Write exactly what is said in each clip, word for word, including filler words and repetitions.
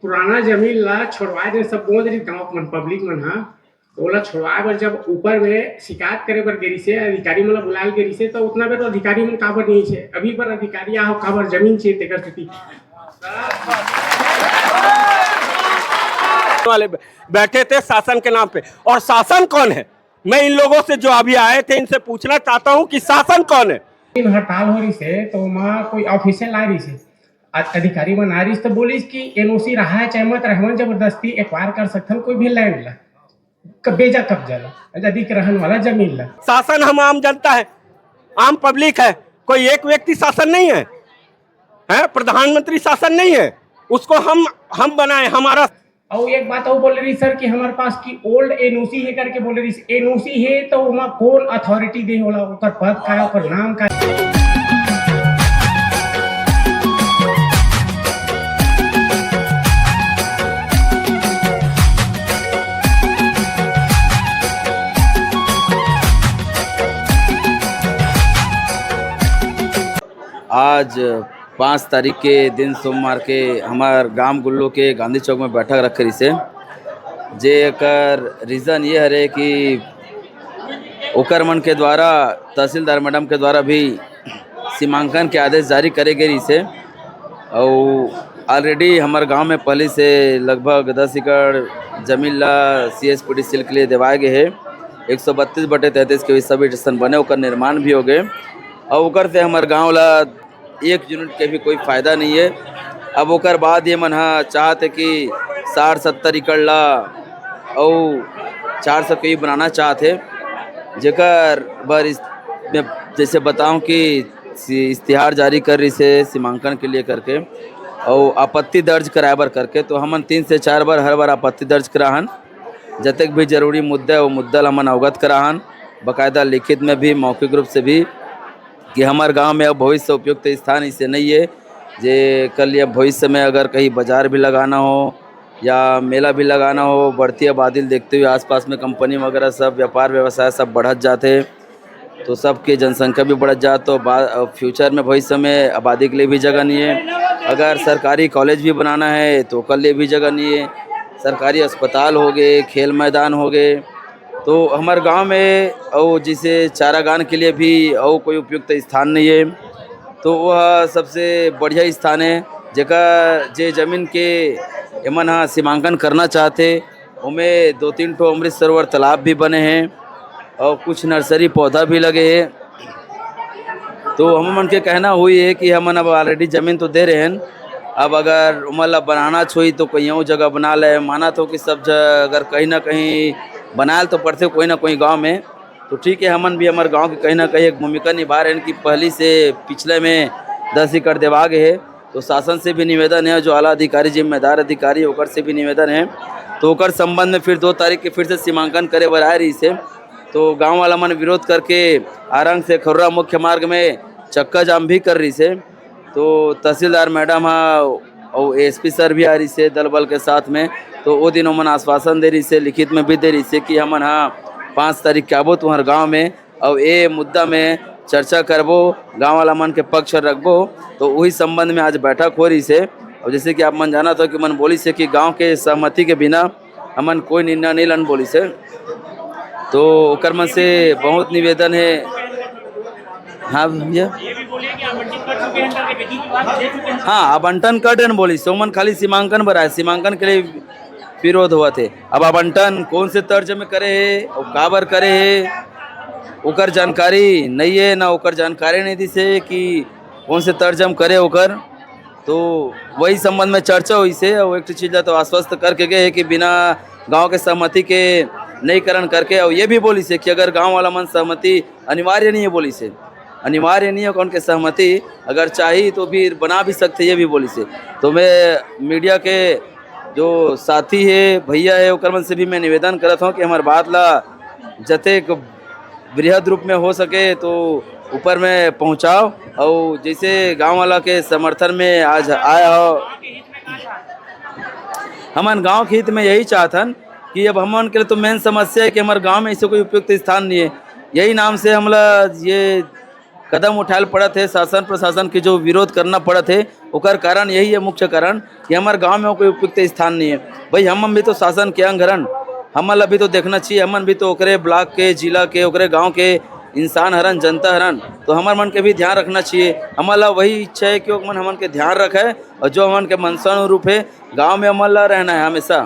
पुराना जमीन ला छोड़वाए दे सब बोल रही गांव के मन, पब्लिक मन हा। ओला छोड़वाए बर जब ऊपर में शिकायत करे बर गे रहिसे, अधिकारी मन ला बुलाए गे रहिसे, तो उतना बेर तो अधिकारी मन काबर नहीं छे, अभी पर अधिकारी आओ काबर जमीन चाहिए तेकर सेती। वाले बैठे थे शासन के नाम पे। और शासन कौन है? मैं इन लोगों से जो अभी आए थे, इनसे पूछना चाहता हूँ कि शासन कौन है? दिन हड़ताल हो रहिसे, तो वहाँ कोई ऑफिशियल आ रहिसे, अ-, अधिकारी मन आ रहिस, तो बोलिस कि एनओसी रहा है चाहे मत रहा, हमन जबरदस्ती एक्वायर कर सकथन कोई भी लैंड ला, क-, बेजा कब्जा ला, अधिग्रहण वाला जमीन ला। शासन हम आम जनता है, आम पब्लिक है, कोई एक व्यक्ति शासन नहीं है, है प्रधानमंत्री शासन नहीं है, उसको हम हम बनाए, हमारा। और एक बात और बोल रही सर कि हमारे पास की ओल्ड एनओसी है करके बोल रही, एनओसी है तो वहाँ कौन अथॉरिटी दे होला, ओकर पद का है, ओकर नाम का है? आज पाँच तारीख के दिन सोमवार के हमार गांव गुल्लो के गांधी चौक में बैठक रखे रहिसे, जे एकर रीज़न ये हरे कि ओकर मन के द्वारा, तहसीलदार मैडम के द्वारा भी सीमांकन के आदेश जारी करे गए रहिसे। और ऑलरेडी हमार गांव में पहले से लगभग दस एकड़ जमीन ला सीएसपीटी सील के लिए देवाए गए है। एक सौ बत्तीस बटे तैंतीस के भी सब स्टेशन बने, ओकर निर्माण भी हो गए। और ओकर से हमार गांव ला एक यूनिट के भी कोई फायदा नहीं है। अब ओकर बाद ये मन ह चाहत है कि साठ सत्तर एकड़ ला और चार सौ के ही बनाना चाहत है, जेकर बर इस, मैं जैसे बताऊं कि सी-, इश्तिहार जारी कर रहिसे सीमांकन के लिए करके और आपत्ति दर्ज कराए बर करके, तो हमन तीन से चार बार हर बार आपत्ति दर्ज कराहन। जतेक भी जरूरी मुद्दा है, वो मुद्दा ला हमन अवगत कराहन, बाकायदा लिखित में भी, मौखिक रूप से भी, कि हमार गांव में अब भविष्य उपयुक्त स्थान इसे नहीं है, जे कर लिए भविष्य में अगर कहीं बाजार भी लगाना हो या मेला भी लगाना हो, बढ़ती आबादी देखते हुए आसपास में कंपनी वगैरह सब, व्यापार व्यवसाय सब बढ़त जाते, तो सबके जनसंख्या भी बढ़त जात, तो बा-, फ्यूचर में, भविष्य में आबादी के लिए भी जगह नहीं है। अगर सरकारी कॉलेज भी बनाना है तो ओकर लिए भी जगह नहीं है। सरकारी अस्पताल हो गए, खेल मैदान हो गए, तो हमारे गांव में और जैसे चारागान के लिए भी और कोई उपयुक्त स्थान नहीं है। तो वह सबसे बढ़िया स्थान है, जेकर जे जमीन के एमन ह सीमांकन करना चाहते, ओमे दो तीन ठो अमृत सरोवर तालाब भी बने हैं और कुछ नर्सरी पौधा भी लगे हैं। तो हम मन के कहना हुई है कि हमन अब ऑलरेडी जमीन तो दे रहे हैं, अब अगर ओमन ला बनाना छोई तो कहीं और जगह बना ले। मानत हो कि सब जगह अगर कहीं ना कहीं बनायल तो पड़ते कोई ना कोई गांव में, तो ठीक है, हमन भी हमारे गांव के कहीं ना कहीं एक भूमिका निभा रहे हैं कि पहली से पिछले में दस एकड़ देवा गए है। तो शासन से भी निवेदन है, जो आला अधिकारी, जिम्मेदार अधिकारी, ओकर से भी निवेदन है। तो ओकर संबंध में फिर दो तारीख के फिर से सीमांकन करे बर आए रहिसे, तो गांव वाला मन विरोध करके आरंग से खर्रा मुख्य मार्ग में चक्का जाम भी कर रहिसे। तो तहसीलदार मैडम हा और एसपी सर भी आ रहिसे दल बल के साथ में। तो वो दिन ओमन आश्वासन दे रहिसे, लिखित में भी दे रहिसे कि हमन हा पाँच तारीख के आबो तुम्हार गांव में और ए मुद्दा में चर्चा करबो, गांव वाला मन के पक्ष रखबो। तो वही संबंध में आज बैठक हो रहिसे। और जैसे कि आप मन जानत हो कि मन बोलिसे कि गांव के सहमति के बिना हमन कोई निर्णय नहीं लन बोलिसे। तो ओकर मन से बहुत निवेदन है। हाँ भैया, हाँ, आवंटन कर देन बोलिसे, ओमन खाली सीमांकन बर आए, सीमांकन के लिए विरोध होवत हे। अब आवंटन कौन से तर्ज में करे हे और काबर करे हे, ओकर जानकारी नहीं है, ना ओकर जानकारी नहीं दिसे कि कौन से तर्ज में करे ओकर। तो वही संबंध में चर्चा होइसे और एक ठो चीज ला तो आश्वस्त करके गए हे कि बिना गांव के सहमति के नहीं करण करके, और ये भी बोलिसे कि अगर गांव वाला मन सहमति अनिवार्य नहीं है बोलिसे, अनिवार्य नहीं है, कौन के सहमति अगर चाही तो फिर बना भी सकते, ये भी बोलिसे। तो मैं मीडिया के जो साथी है, भैया है, ओकर मन से भी मैं निवेदन करत हूँ कि हमार बात ला जतेक बृहद रूप में हो सके तो ऊपर में पहुँचाओ। और जैसे गांव वाला के समर्थन में आज आया हो, हमन गांव के हित में यही चाहथन कि अब हमन के लिए तो मेन समस्या है कि हमारे गांव में ऐसे कोई उपयुक्त स्थान नहीं है। यही नाम से हमला ये कदम उठायल पड़त है, शासन प्रशासन के जो विरोध करना पड़त है, ओकर कारण यही है, मुख्य कारण कि हमर गांव में कोई उपयुक्त स्थान नहीं है। भाई, हमन भी तो शासन के अंग हरन, हमन ला भी तो देखना चाहिए। हमन भी तो ओकरे ब्लॉक के, जिला के, ओकरे गांव के इंसान हरन, जनता हरन, तो हमर मन के भी ध्यान रखना चाहिए। हमन ला वही इच्छा है कि ओमन हमन के ध्यान रखे और जो हमन के मंशा अनुरूप है, गांव में हमन ला रहना है हमेशा।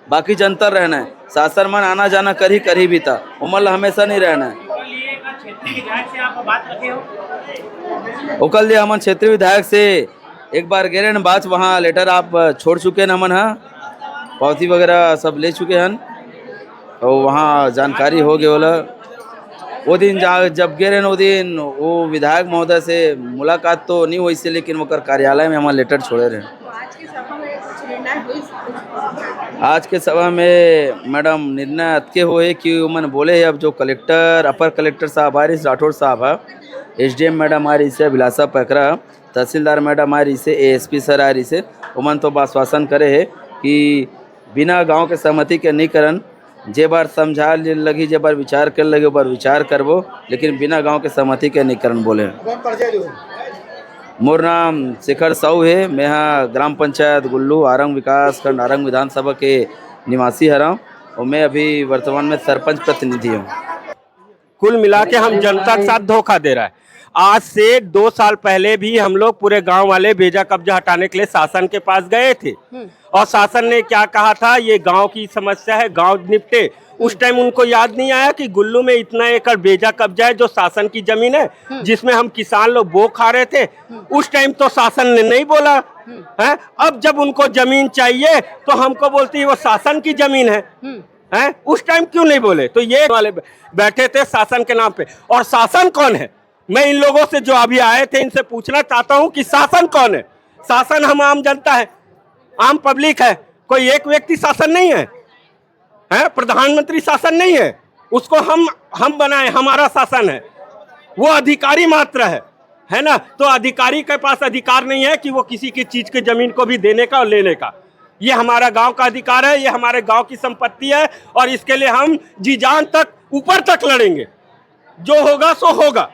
बाकी जनता रहना है, शासन मन आना जाना करही, करही भी ता, ओमन ला हमेशा नहीं रहना है। ओकर लिए हमन क्षेत्रीय विधायक से एक बार गे रहेन, बात वहाँ लेटर आप छोड़ चुके हैं हमन हा, पावती वगैरह सब ले चुके हैं और वहाँ जानकारी हो गए होला। वो दिन जा-, जब गे रहेन, वो दिन वो विधायक महोदय से मुलाकात तो नहीं हुई से, लेकिन ओकर कार्यालय में हमन लेटर छोड़े रहे। आज के सभा में कुछ निर्णय हुई? आज के सभा में मैडम निर्णय अतके हुए कि उमन बोले है, अब जो कलेक्टर, अपर कलेक्टर साहब आ रही, राठौर साहब है, एसडीएम मैडम आ रही से, अभिलाषा पैकरा, तहसीलदार मैडम आ रही से, एएसपी सर आ रही से, उमन तो आश्वासन करे है कि बिना गांव के सहमति के नहीं करन, जे बार समझा ले लगी, जे बार विचार कर लगे, ओ बार विचार करबो, लेकिन बिना गांव के सहमति के नहीं करन बोले। मोर नाम शेखर साहू है, मैं हा ग्राम पंचायत गुल्लू, आरंग विकास खंड, आरंग विधानसभा के निवासी हरा और मैं अभी वर्तमान में सरपंच प्रतिनिधि हूँ। कुल मिला के हम जनता के साथ धोखा दे रहा है। आज से दो साल पहले भी हम लोग पूरे गांव वाले बेजा कब्जा हटाने के लिए शासन के पास गए थे। हम्म। और शासन ने क्या कहा था, ये गांव की समस्या है, गांव निपटे। उस टाइम उनको याद नहीं आया कि गुल्लू में इतना एकड़ बेजा कब्जा है, जो शासन की जमीन है, हम्म। जिसमें हम किसान लोग बो खा रहे थे। हम्म। उस टाइम तो शासन ने नहीं बोला। हम्म। है, अब जब उनको जमीन चाहिए तो हमको बोलती है वो शासन की जमीन है। हम्म। हैं? उस टाइम क्यों नहीं बोले? तो ये वाले बैठे थे शासन के नाम पे। और शासन कौन है? मैं इन लोगों से जो अभी आए थे, इनसे पूछना चाहता हूं कि शासन कौन है? शासन हम आम जनता है, आम पब्लिक है, कोई एक व्यक्ति शासन नहीं है, है? प्रधानमंत्री शासन नहीं है, उसको हम हम बनाए, हमारा शासन है, वो अधिकारी मात्र है, है ना? तो अधिकारी के पास अधिकार नहीं है कि वो किसी की चीज की जमीन को भी देने का और लेने का। ये हमारा गांव का अधिकार है, ये हमारे गांव की संपत्ति है और इसके लिए हम जी जान तक, ऊपर तक लड़ेंगे। जो होगा सो होगा,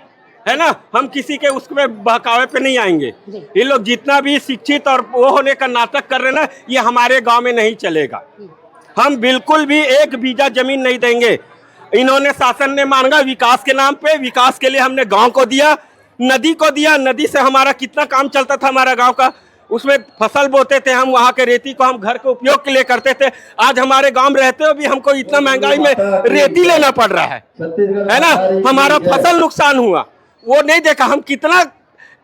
है ना? हम किसी के उसमें बहकावे पे नहीं आएंगे। जी। ये लोग जितना भी शिक्षित और वो होने का नाटक कर रहे हैं ना, ये हमारे गांव में नहीं चलेगा। हम बिल्कुल भी एक बीघा जमीन नहीं देंगे। इन्होंने, शासन ने मांगा विकास के नाम पे, विकास के लिए हमने गांव को दिया, नदी को दिया। नदी से हमारा कितना काम चलता था हमारा गांव का, उसमें फसल बोते थे हम, वहां के रेती को हम घर के उपयोग के लिए करते थे। आज हमारे गांव में रहते हुए भी हमको इतना महंगाई में रेती लेना पड़ रहा है, है ना? हमारा फसल नुकसान हुआ, वो नहीं देखा हम कितना,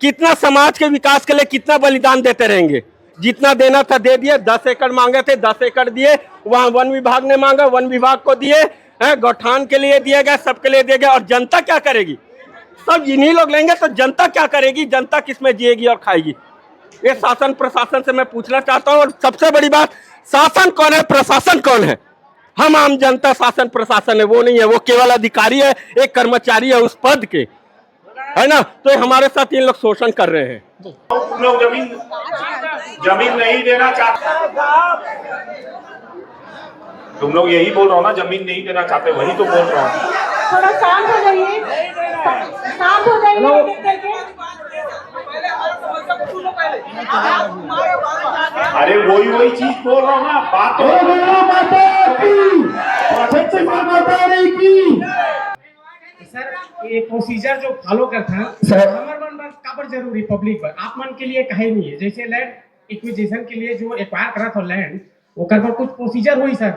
कितना समाज के विकास के लिए कितना बलिदान देते रहेंगे। जितना देना था दे दिए, दस एकड़ मांगे थे, दस एकड़ दिए, वहां वन विभाग ने मांगा, वन विभाग को दिए, हैं, गौठान के लिए दिए गए, सबके लिए दिए गए। और जनता क्या करेगी? सब इन्हीं लोग लेंगे तो जनता क्या करेगी? जनता किस में जिएगी और खाएगी? ये शासन प्रशासन से मैं पूछना चाहता हूँ। और सबसे बड़ी बात, शासन कौन है, प्रशासन कौन है? हम आम जनता, शासन प्रशासन है वो नहीं है, वो केवल अधिकारी है, एक कर्मचारी है उस पद के, है ना? तो ये हमारे साथ इन लोग शोषण कर रहे हैं। तुम लोग जमीन, जमीन नहीं देना चाहते, तुम लोग यही बोल रहे हो ना, जमीन नहीं देना चाहते, वही तो बोल रहा हूँ। थोड़ा शांत हो जाइए, शांत हो जाइए। अरे वही वही चीज बोल रहा हूँ ना, बात तो माता की, सच्ची माता की। सर, ये प्रोसीजर जो फॉलो करता है, सर। हमर मन बर काबर जरूरी, पब्लिक बर, आप मन के लिए काहे नहीं है? जैसे लैंड एक्विजिशन के लिए जो एक्वायर करा था लैंड, ओकर पर कुछ प्रोसीजर होई सर,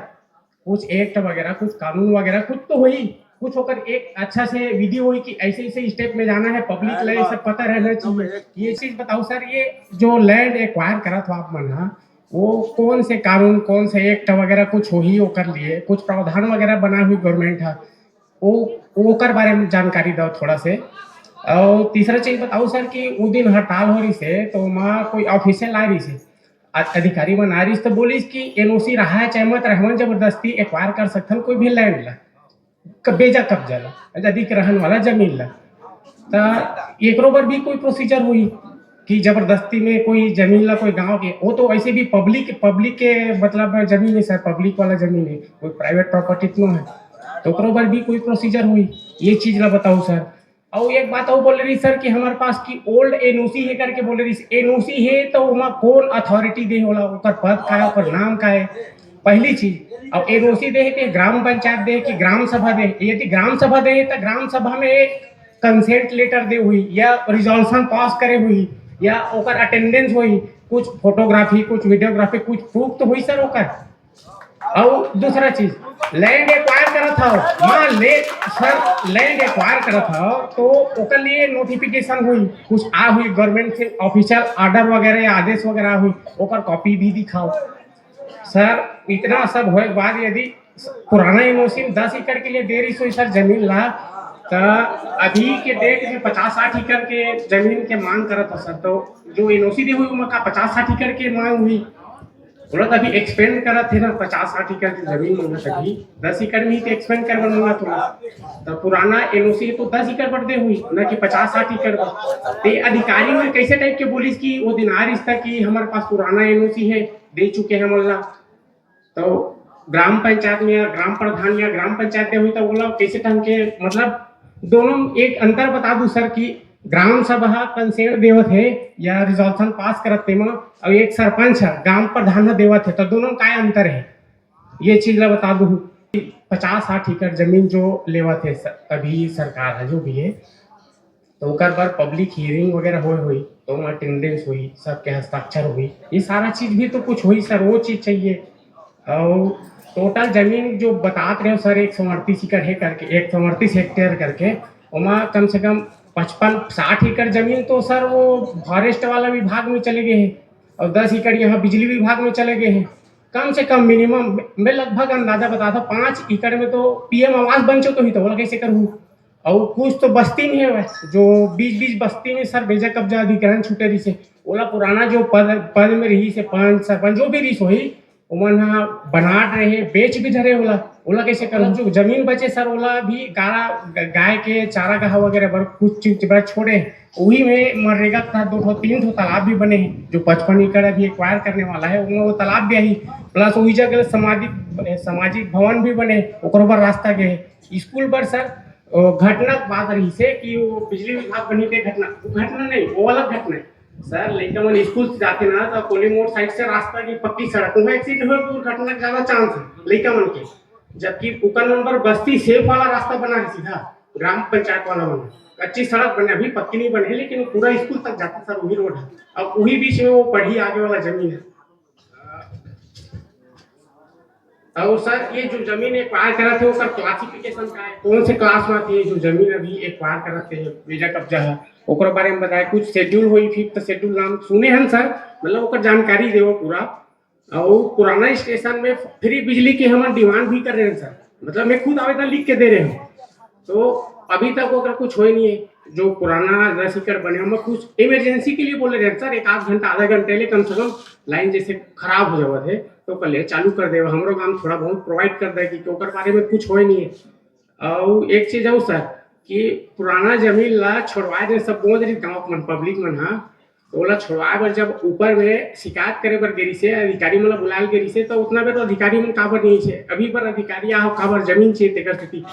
कुछ एक्ट वगैरह, कुछ कानून वगैरह, कुछ तो होई, कुछ ओकर एक अच्छा से विधि होई कि ऐसे ऐसे स्टेप में जाना है, पब्लिक ला ये सब पता रहना चाहिए। ये चीज बताओ सर, ये जो लैंड एक्वायर करा था आप मन हा, वो कौन से कानून, कौन से एक्ट वगैरह कुछ होही ओकर लिए, कुछ प्रावधान वगैरह बना हुई गवर्नमेंट हा, वो, ओकर बारे में जानकारी दो थोड़ा से। और तीसरा चीज बताओ सर कि वो दिन हड़ताल हो रही से तो वहाँ कोई ऑफिशियल आ रही से, अ-, अधिकारी मन आ रही से तो बोलिस कि एनओसी रहा है चाहे मत रहे, हमन जबरदस्ती एक्वायर कर सकथन कोई भी लैंड ला, क-, बेजा कब्जा ला, यदि के रहन वाला जमीन ला। त एकरो बर भी कोई प्रोसीजर होई कि जबरदस्ती में कोई जमीन ला कोई गांव के, वो तो ऐसे भी पब्लिक, पब्लिक के मतलब जमीन है सर, पब्लिक वाला जमीन है, कोई प्राइवेट प्रॉपर्टी तो है, तो ओकरो बर भी कोई प्रोसीजर होई? ये चीज ला बताओ सर। अउ एक बात अउ बोले रही सर कि हमारे पास की ओल्ड एनओसी हे करके बोले रही। एनओसी हे तो ओमा कौन अथॉरिटी दे होला, ओकर पद का है, ओकर नाम का है, पहली चीज। और एनओसी दे हे तो ग्राम पंचायत दे कि ग्राम सभा दे? यदि ग्राम सभा दे तो ग्राम सभा में एक कंसेंट लेटर दे हुई या रिजोल्यूशन पास करे हुई या ओकर अटेंडेंस हुई, कुछ फोटोग्राफी, कुछ वीडियोग्राफी, कुछ प्रूफ तो हुई सर ओकर। अउ दूसरा चीज, लैंड एक्वायर करत हव, मान ले सर, लैंड एक्वायर करत हव तो ओकर लिए नोटिफिकेशन हुई, कुछ आ हुई गवर्नमेंट से ऑफिशियल ऑर्डर वगैरह या आदेश वगैरह हुई, ओकर कॉपी भी दिखाओ। सर, इतना सब होए के बाद यदि पुराना एनओसी में दस एकड़ के लिए दे रही सोई सर जमीन ला, त अभी के डेट में पचास साठ एकड़ के जमीन के मांग करत हो सर, तो जो एनओसी दे हुई ओमा का पचास साठ एकड़ के मांग हुई? बोला तो अभी एक्सपेंड करत हे ना, पचास साठ एकड़ की जमीन मांगत अभी, दस एकड़ में ही तो एक्सपेंड करवा मांगत होला। तो पुराना एनओसी तो दस एकड़ पर दे हुई ना कि पचास साठ एकड़ पर। ते अधिकारी में कैसे टाइप के बोलिस कि वो दिन आ रही था कि हमारे पास पुराना एनओसी है, दे चुके हैं मोला। तो ग्राम पंचायत में या ग्राम प्रधान या ग्राम पंचायत दे हुई तो बोला कैसे ढंग के, मतलब दोनों एक अंतर बता दूं सर कि ग्राम सभा कंसेंट देवत है या रिजोल्यूशन पास करत तेमा, और एक सरपंच है ग्राम प्रधान ह देवत है, तो दोनों में काय अंतर है, ये चीज ला बता दूं। पचास साठ एकड़ जमीन जो लेवत है स-, अभी सरकार है जो भी है, तो ओकर बर पब्लिक हियरिंग वगैरह होए होई, तो ओमा अटेंडेंस होई, सबके हस्ताक्षर होई, ये सारा चीज भी तो कुछ होई सर, वो चीज चाहिए। और टोटल जमीन जो बतात रहे हो सर, एक सौ अड़तीस एकड़ है करके, एक सौ अड़तीस हेक्टेयर करके, ओमा कम से कम पचपन साठ एकड़ जमीन तो सर वो फॉरेस्ट वाला विभाग में चले गए हैं और दस एकड़ यहाँ बिजली विभाग में चले गए हैं। कम से कम मिनिमम मैं लगभग अंदाजा बता था, पाँच एकड़ में तो पीएम आवास बन चुके हुई, तो बोला कैसे करूँ? और कुछ तो बस्ती में है जो बीच बीच बस्ती में सर बेजा कब्जा अधिग्रहण छूटे रही से, ओला पुराना जो पद पद में रही से पंच सरपंच जो भी रही सोई, ओमन ह बनाट रहे, बेच भी धरे ओला। ओला कैसे करब? जो जमीन बचे सर, ओला भी गारा ग-, गाय के चारागाह वगैरह बर कुछ चीज बर छोड़े। उही में मनरेगा के तहत दो ठो तीन ठो तालाब भी बने हैं, जो पचपन एकड़ अभी एक्वायर करने वाला है, ओमा वो तालाब भी आही, प्लस वही जगह सामाजिक सामाजिक भवन भी बने, ओकरो बर रास्ता गए। स्कूल बर सर, अ, घटना के बात रही से कि वो बिजली विभाग बनी के घटना, वो घटना नहीं, वो अलग घटना है। सर, लइका मन स्कूल से जाते ना, तो कोली मोड़ साइड से रास्ता की पक्की सड़क, वहाँ एक्सीडेंट हो, दुर्घटना का ज्यादा चांस है लइका मन के। जबकि ओकर नंबर बस्ती सेफ वाला रास्ता बना है सीधा, ग्राम पंचायत वाला बना, कच्ची सड़क बने, अभी पक्की नहीं बने, लेकिन वो पूरा स्कूल तक जाता सर, वही रोड है। अब वही बीच में वो पढ़ी आगे वाला जमीन है। और सर, ये जो जमीन एक्वायर करत हे, ओकर क्लासिफिकेशन का है? कौन से क्लास में आती है जो जमीन अभी एक्वायर करत हे, बेजा कब्जा है, ओकर बारे में बताए। कुछ शेड्यूल होई, फिफ्थ शेड्यूल नाम सुने हन सर, मतलब ओकर जानकारी देवो पूरा। और पुराना स्टेशन में फ्री बिजली के हमन डिमांड भी कर रहे हैं सर, मतलब मैं खुद आवेदन लिख के दे रहे हूँ। तो अभी तक ओकर कुछ होए नहीं है। जो पुराना दस एकड़ बने, हम कुछ इमरजेंसी के लिए बोले रहे सर, एक आध घंटा, आधा घंटे ले कम से कम लाइन जैसे खराब हो जावत है, तो कल ले चालू कर देवा, हमरो गांव थोड़ा बहुत प्रोवाइड कर दे, कि ओकर बारे में कुछ होए नहीं है। और एक चीज और सर, कि पुराना जमीन ला छोड़वाए दे सब बोझ रही गांव के मन, पब्लिक मन हा, तो ओला छोड़वाए बर जब ऊपर में शिकायत करे बर गेरी से, अधिकारी मन ला बुलायल गेरी से, तो उतना बेर तो अधिकारी मन काबर नहीं से, अभी बर अधिकारी आओ काबर जमीन चाहिए तेकर सेती।